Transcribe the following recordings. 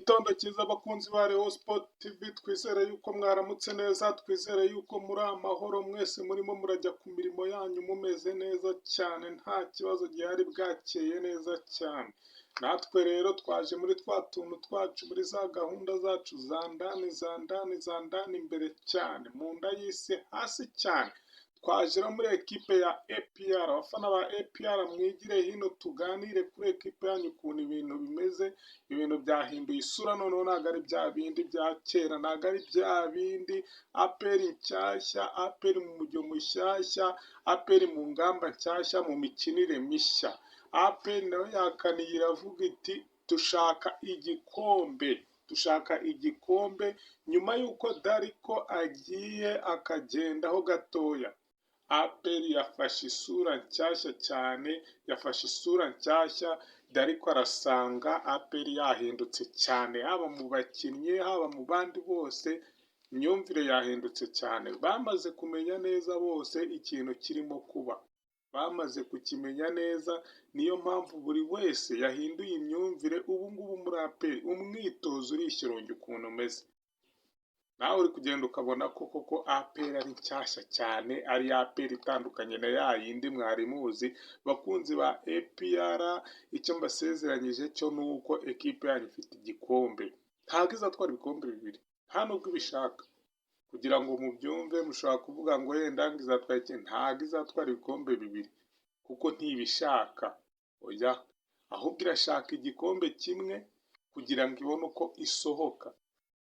Igitondo cyiza abakunzi ba Rayon Sports TV, twizere yuko mwaramutse neza, twizere yuko muri amahoro, mwese murimo murajya ku mirimo yanyu mumeze neza cyane, nta kibazo gihari, bwakeye neza cyane. Natwe rero twaje muri twa tuntu twacu, muri za gahunda zacu za ndani, za ndani, za ndani imbere cyane, mu nda y'isi hasi cyane. Twaje no muri ekipe ya APR. Abafana ba APR, mwigire hino tuganire kuri ekipe yanyu ukuntu ibintu bimeze. Ibintu byahinduye isura noneho, ntabwo ari bya bindi bya kera, ntabwo ari bya bindi. APR nshyashya, APR mu mujyo mushyashya, APR mu ngamba nshyashya, mu mikinire mishya. APR nayo yakaniye, iravuga iti: "Dushaka igikombe, dushaka igikombe." Nyuma y'uko Darko agiye akagendaho gatoya, APR yafashe isura nshyashya cyane, yafashe isura nshyashya. Darko arasanga APR yahindutse cyane, haba mu bakinnyi, haba mu bandi bose, imyumvire yahindutse cyane. Bamaze kumenya neza bose ikintu kirimo kuba, bamaze kukimenya neza. Niyo mpamvu buri wese yahinduye imyumvire. Ubu ngubu muri APR umwitozo urishyirungi ukuntu umeze, nawe uri kugenda ukabona ko koko APR ari nshyashya cyane, ari APR itandukanye na ya yindi mwari muzi. Bakunzi ba APR, icyo mbasezeranyije cyo ni uko ekipe yanyu ifite igikombe. Ntabwo izatwara ibikombe bibiri, nta nubwo ibishaka. Kugira ngo mubyumve, mushobora kuvuga ngo wenda ngo izatwara iki. Ntabwo izatwara ibikombe bibiri kuko ntibishaka, oya. Ahubwo irashaka igikombe kimwe kugira ngo ibone uko isohoka.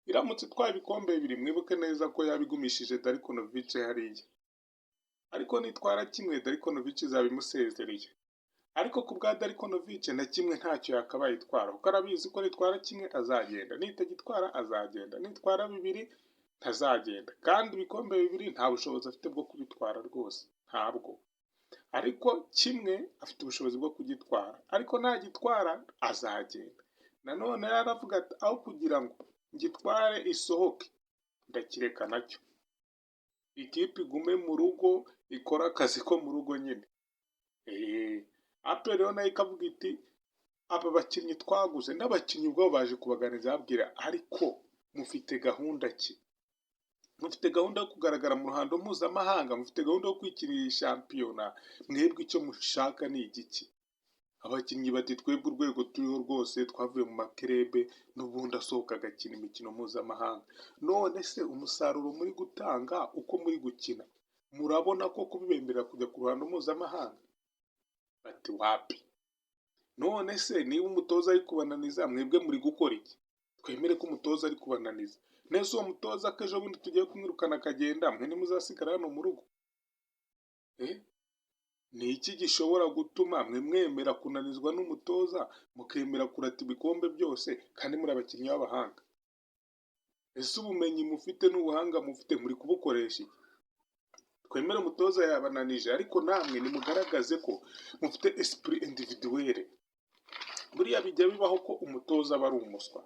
Iramutse itwaye ibikombe bibiri, mwibuke neza ko yabigumishije Darko Novic hariya. Ariko nitwara kimwe, Darko Novic izaba imusezereye. Ariko ku bwa Darko Novic, na kimwe ntacyo yakabaye itwara, kuko arabizi ko nitwara kimwe azagenda, nitagitwara azagenda, nitwara bibiri ntazagenda. Kandi ibikombe bibiri nta bushobozi afite bwo kubitwara rwose, ntabwo. Ariko kimwe afite ubushobozi bwo kugitwara, ariko nagitwara azagenda. Nanone yaravuga ati: "Aho kugira ngo ngitware isohoke, ndakireka nacyo ikipe igume mu rugo, ikore akazi ko mu rugo nyine." APR rero nayo ikavuga iti: "Aba bakinnyi twaguze." N'abakinnyi ubwabo baje kubaganiriza, babwira: "Ariko mufite gahunda ki? Mufite gahunda yo kugaragara mu ruhando mpuzamahanga? Mufite gahunda yo kwikinira iyi shampiyona? Mwebwe icyo mushaka ni igiki?" Abakinnyi bati: "Twebwe urwego turiho rwose, twavuye mu makerebe n'ubundi asohoka agakina imikino mpuzamahanga. None se umusaruro muri gutanga, uko muri gukina, murabona ko kubibemerera kujya ku ruhando mpuzamahanga?" Bati: "Wapi." "None se niba umutoza ari kubananiza, mwebwe muri gukora iki? Twemere ko umutoza ari kubananiza. Nese uwo mutoza ko ejo bundi tugiye kumwirukana akagenda, mwe ntimuzasigara hano mu rugo? Ni iki gishobora gutuma mwe mwemera kunanizwa n'umutoza, mukemera kurata ibikombe byose kandi muri abakinnyi b'abahanga? Ese ubumenyi mufite n'ubuhanga mufite muri kubukoresha iki? Twemere umutoza yabananije, ariko namwe nimugaragaze ko mufite esprit individuel." Buriya bijya bibaho ko umutoza aba ari umuswa,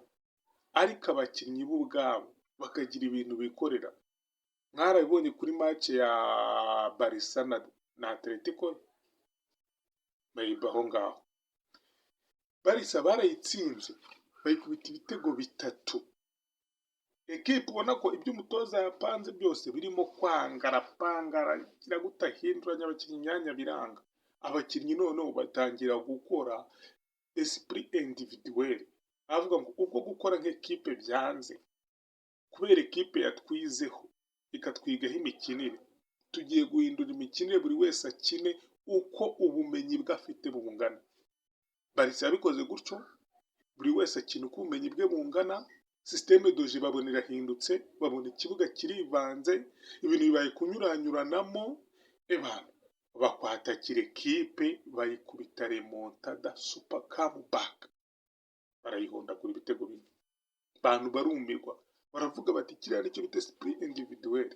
ariko abakinnyi bo ubwabo bakagira ibintu bikorera. Mwarabibonye kuri match ya Barca na Atletico, maybe aho ngaho Barca barayitsinze, bayikubita ibitego bitatu. Ekipe ubona ko ibyo umutoza yapanze byose birimo kwanga, arapanga, aragira gute, ahinduranya abakinnyi imyanya, biranga. Abakinnyi noneho batangira gukora esprit individuel, avuga ngo ubwo gukora nk'ekipe byanze, kubera ekipe yatwizeho ikatwigaho imikinire, tugiye guhindura imikinire, buri wese akine uko ubumenyi bwe afite bungana. Barca yabikoze gutyo, buri wese akina uko ubumenyi bwe bungana. Système de jeu babona irahindutse, babona ikibuga kirivanze, ibintu bibaye kunyuranyuranamo. Ebana, bakwatakira ekipe, bayikubita remontada, super comeback, barayihondagura ibitego 4. Abantu barumirwa, baravuga bati: "Kiriya nicyo bita esprit individuel."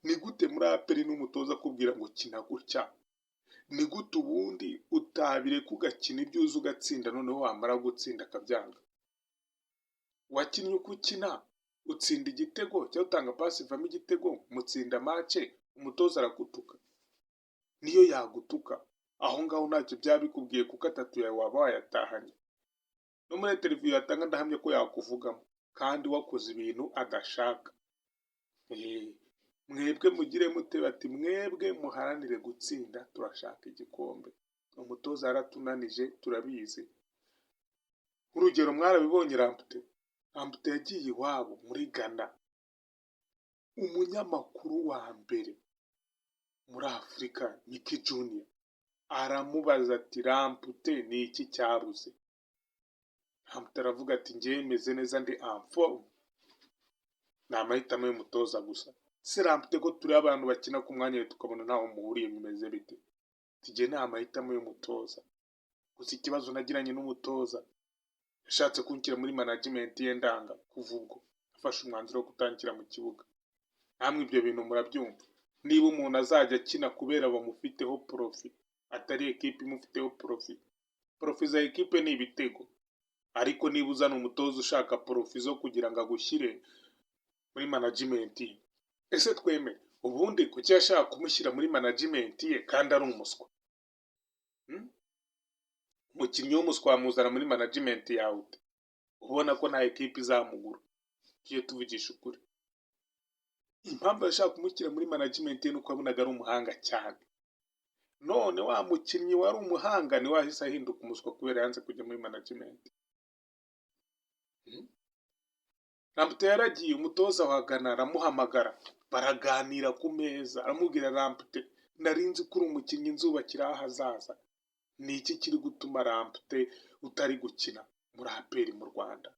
Ni gute muri APR n'umutoza akubwira ngo kina gutya, ni gute ubundi utabireka ugakina ibyo uzi ugatsinda, noneho wamara gutsinda akabyanga? Wakinnye uko ukina, utsinda igitego cyangwa utanga pasi ivamo igitego, mutsinda match, umutoza aragutuka. Niyo yagutuka aho ngaho ntacyo byaba bikubwiye, kuko atatu yawe waba wayatahanye. No muri interview yatanga, ndahamya ko yakuvugamo kandi wakoze ibintu adashaka. Mwebwe mugire mute? Bati: "Mwebwe muharanire gutsinda, turashaka igikombe. Umutoza yaratunanije, turabizi." Nk'urugero mwarabibonye, Lamptey. Lamptey yagiye iwabo muri Ghana, umunyamakuru wa mbere muri Afurika, Miki Junior, aramubaza ati: "Lamptey, ni iki cyabuze?" Lamptey aravuga ati: "Njyewe meze neza, ndi en forme, ni amahitamo y'umutoza gusa." Se Lamptey, ko turi abantu bakina ku mwanya we tukabona ntaho muhuriye, bimeze bite? Tujye ni amahitamo y'umutoza gusa. Ikibazo nagiranye n'umutoza, yashatse kunshyira muri management ye, ndanga. Kuva ubwo afashe umwanzuro wo kutanshyira mu kibuga. Namwe ibyo bintu murabyumva. Niba umuntu azajya akina kubera bamufiteho profit, atari ekipe imufiteho profit, profit za ekipe ni ibitego, ariko niba uzana umutoza ushaka profit zo kugira ngo agushyire muri management ye, ese twemere ubundi kuki yashaka kumushyira muri management ye kandi ari umuswa? Umukinnyi w'umuswa wamuzana muri management yawe ute, ubona ko nta ekipe izamugura? Tujye tuvugisha ukuri. Impamvu yashaka kumushyira muri management ye nuko yabonaga ari umuhanga cyane. None wa mukinnyi wari umuhanga niwe wahise ahinduka umuswa kubera yanze kujya muri management. Lamptey yaragiye, umutoza wa Ghana aramuhamagara, baraganira ku meza, aramubwira: "Lamptey, nari nzi ko uri umukinnyi nzubakiraho ahazaza. Ni iki kiri gutuma, Lamptey, utari gukina muri APR mu Rwanda?"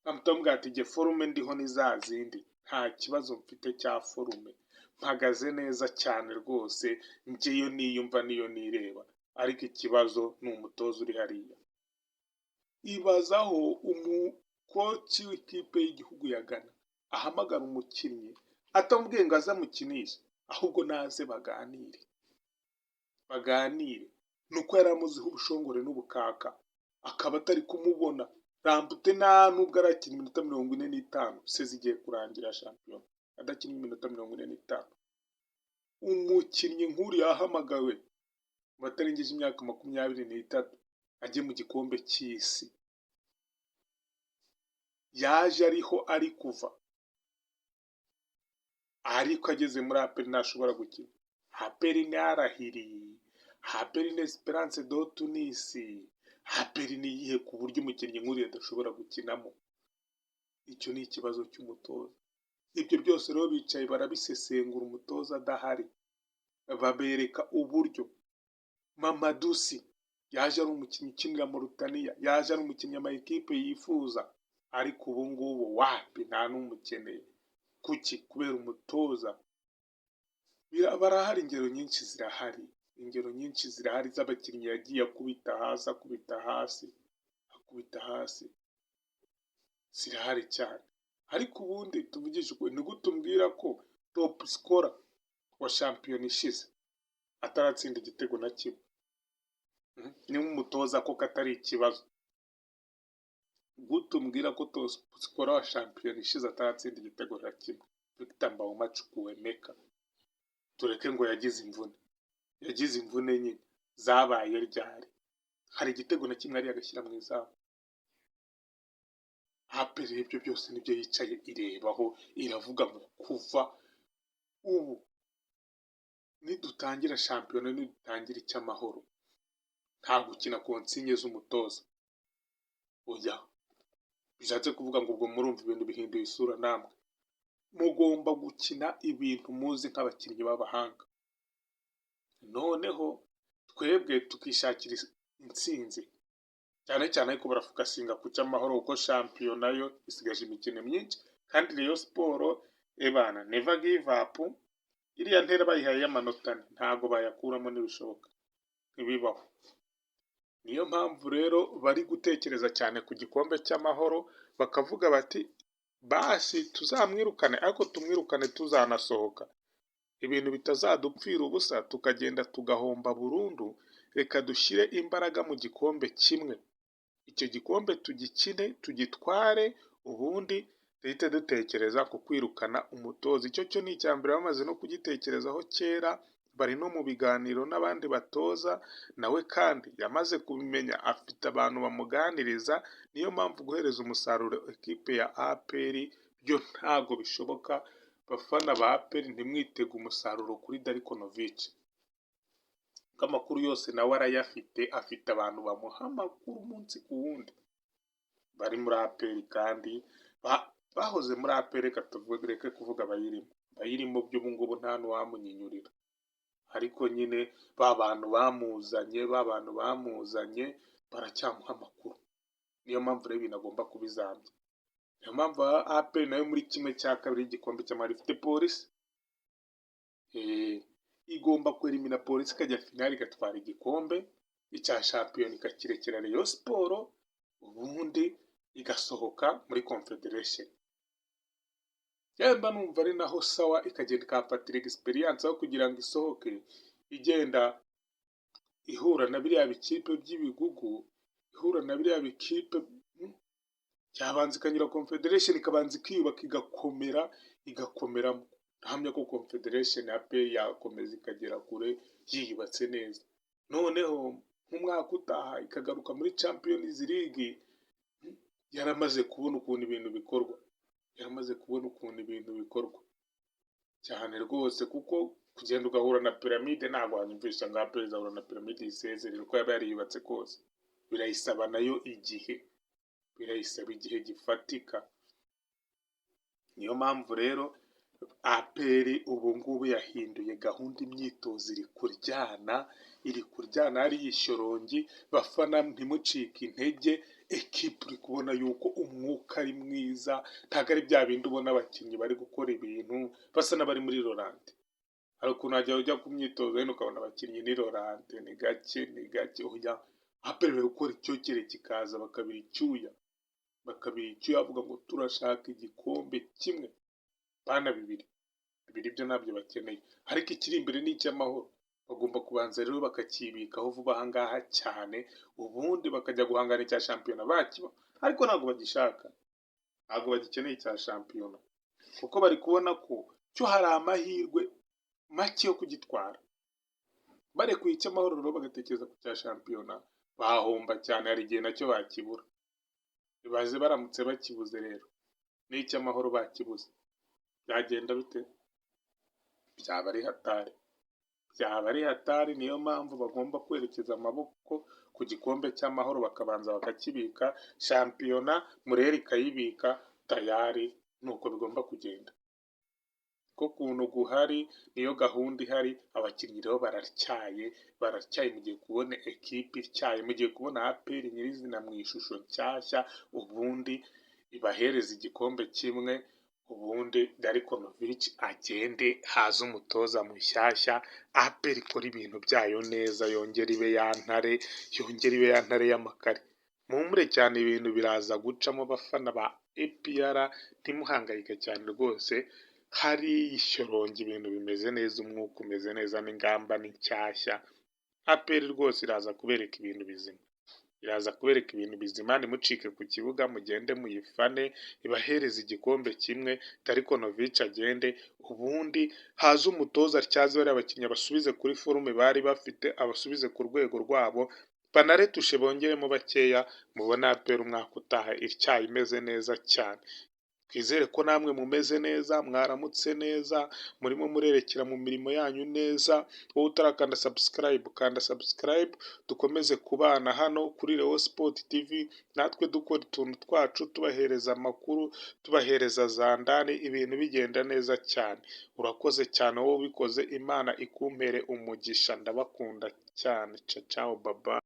Lamptey aramubwira ati: "Jye forme ndiho ni za zindi, nta kibazo mfite cya forme, mpagaze neza cyane rwose, njyeyo niyumva niyo nireba, ariko ikibazo ni umutoza uri hariya." Ibazaho umukoci w'ikipe y'igihugu ya Ghana ahamagara umukinnyi, atamubwiye ngo aze amukinishe, ahubwo naze baganire. Baganire ni uko yari amuziho ubushongore n'ubukaka, akaba atari kumubona. Lamptey nta nubwo arakina iminota 45, saison igiye kurangira shampiyona adakina iminota 45. Umukinnyi nk'uriya yahamagawe mu batarengeje imyaka 23 ajye mu gikombe cy'isi, yaje ariho ari kuva, ariko ageze muri APR ntashobora gukina. APR ni Al Ahly, APR ni Esperance de Tunis, APR ni iyihe ku buryo umukinnyi nk'uriya adashobora gukinamo? Icyo ni ikibazo cy'umutoza. Ibyo byose rero bicaye barabisesengura umutoza adahari, babereka uburyo Mamadou Sy yaje ari umukinnyi ukinira Mauritania, yaje ari umukinnyi ama ekipe yifuza, ariko ubu ngubu wapi, nta n'umukeneye. Kuki? Kubera umutoza. Barahari, ingero nyinshi zirahari, ingero nyinshi zirahari z'abakinnyi yagiye akubita hasi, akubita hasi, akubita hasi, zirahari cyane. Ariko ubundi tuvugishe ukuri, ni gute umbwira ko top scorer wa shampiyona ishize ataratsinda igitego na kimwe? Niba umutoza koko atari ikibazo, gute umbwira ko top scorer wa shampiyona ishize ataratsinda igitego na kimwe? Victor Mbaoma Chukwuemeka, tureke ngo yagize imvune, yagize imvune nyine zabaye ryari? Hari igitego na kimwe yari yagashyira mu izamu? APR ibyo byose nibyo yicaye irebaho, iravuga ngo kuva ubu nidutangira shampiyona, nidutangira icy'amahoro, nta gukina consigne z'umutoza, oya. Bishatse kuvuga ngo ubwo murumva ibintu bihinduye isura, namwe mugomba gukina ibintu muzi nk'abakinnyi b'abahanga, noneho twebwe tukishakira intsinzi cyane cyane. Ariko barafocusinga ku cy'amahoro, kuko shampiyona yo isigaje imikino myinshi, kandi Rayon Sports ebana, never give up. Iriya ntera bayihaye y'amanota 4, ntago bayakuramo, ntibishoboka, ntibibaho. Niyo mpamvu rero bari gutekereza cyane ku gikombe cy'amahoro, bakavuga bati: "Basi tuzamwirukane, ariko tumwirukane tuzanasohoka, ibintu bitazadupfira ubusa tukagenda tugahomba burundu. Reka dushyire imbaraga mu gikombe kimwe, icyo gikombe tugikine tugitware, ubundi duhite dutekereza ku kwirukana umutoza." Icyo cyo ni icya mbere, bamaze no kugitekerezaho kera. Bari no mu biganiro n'abandi batoza, nawe kandi yamaze kubimenya, afite abantu bamuganiriza. Niyo mpamvu guhereza umusaruro ekipe ya APR byo ntago bishoboka. Bafana ba APR, ntimwitege umusaruro kuri Darko Novic, kuko amakuru yose nawe arayafite, afite abantu bamuha amakuru umunsi ku wundi bari muri APR kandi bahoze muri APR. Reka tureke kuvuga abayirimo, abayirimo by'ubu ngubu nta n'uwamunyinyurira, ariko nyine ba bantu bamuzanye, ba bantu bamuzanye baracyamuha amakuru. Niyo mpamvu rero ibintu agomba kubizambya. Niyo mpamvu APR nayo muri 1/2 y'igikombe cy'amahoro ifite Polisi, igomba kwerimina Polisi ikajya finale igatwara igikombe icya shampiyona, ikakirekera Rayon Sports, ubundi igasohoka muri Confederation. Yemba numva ari naho sawa, ikagenda ikahafatira experience aho kugira ngo isohoke igenda ihura na biriya bikipe by'ibigugu, ihura na biriya bikipe. Yabanza ikanyura Confederation, ikabanza ikiyubaka, igakomera, igakomeramo. Ndahamya ko Confederation ya APR yakomeza ikagera kure yiyubatse neza, noneho nk'umwaka utaha ikagaruka muri Champions League yaramaze kubona ukuntu ibintu bikorwa, yaramaze kubona ukuntu ibintu bikorwa cyane rwose. Kuko kugenda ugahura na Pyramids, ntabwo wanyumvisha ngo APR izahura na Pyramids isezerere. Uko yaba yariyubatse kose, birayisaba nayo igihe, birayisaba igihe gifatika. Niyo mpamvu rero APR ubu ngubu yahinduye gahunda, imyitozo iri kuryana, iri kuryana hariya ishyorongi. Bafana, ntimucike intege, ekipe uri kubona yuko umwuka ari mwiza, ntabwo ari bya bindi ubona abakinnyi bari gukora ibintu basa n'abari muri ralenti. Hari ukuntu wajya ujya ku myitozo wenda ukabona abakinnyi ni ralenti, ni gake, ni gake. Oya, APR bari gukora icyokere kikaza, bakabira icyuya, bakabira icyuya, bavuga ngo turashaka igikombe kimwe, bana bibiri, bibiri byo ntabyo bakeneye, ariko ikiri imbere ni icy'amahoro. Bagomba kubanza rero bakakibikaho vuba aha ngaha cyane, ubundi bakajya guhangana icya shampiyona bakiba, ariko ntabwo bagishaka, ntabwo bagikeneye icya shampiyona, kuko bari kubona ko cyo hari amahirwe make yo kugitwara. Barekuye icy'amahoro rero bagatekereza ku cya shampiyona, bahomba cyane, hari igihe nacyo bakibura. Baze baramutse bakibuze rero, n'icy'amahoro bakibuze, byagenda bite? Byaba ari hatari, byaba ari hatari. Niyo mpamvu bagomba kwerekeza amaboko ku gikombe cy'amahoro, bakabanza bakakibika, shampiyona Murera ikayibika tayari. Nuko bigomba kugenda, ko kuntu guhari niyo gahunda ihari. Abakinnyi rero baratyaye, baratyaye. Mugiye kubona ekipe ityaye, mugiye kubona APR nyirizina mu ishusho nshyashya, ubundi ibahereza igikombe kimwe, ubundi Darko Novic agende, haze umutoza mushyashya, APR ikora ibintu byayo neza, yongere ibe ya ntare, yongere ibe ya ntare y'amakare. Muhumure cyane, ibintu biraza gucamo. Abafana ba APR, ntimuhangayike cyane rwose, hari ishyorongi, ibintu bimeze neza, umwuka umeze neza, n'ingamba ni nshyashya. APR rwose iraza kubereka ibintu bizima, iraza kubereka ibintu bizima. Ntimucike ku kibuga, mugende muyifane, ibahereze igikombe kimwe, Darko Novic agende, ubundi haze umutoza atyaze bariya bakinnyi, abasubize kuri forme bari bafite, abasubize ku rwego rwabo, banaretushe bongeremo bakeya, mubone APR umwaka utaha ityaye imeze neza cyane. Twizere ko namwe mumeze neza, mwaramutse neza, murimo murerekera mu mirimo yanyu neza. Wowe utarakanda subscribe, kanda subscribe, dukomeze kubana hano kuri Leo Sport TV, natwe dukora utuntu twacu, tubahereza amakuru, tubahereza za ndani, ibintu bigenda neza cyane. Urakoze cyane wowe ubikoze, Imana ikumpere umugisha, ndabakunda cyane. Ciao ciao, baba.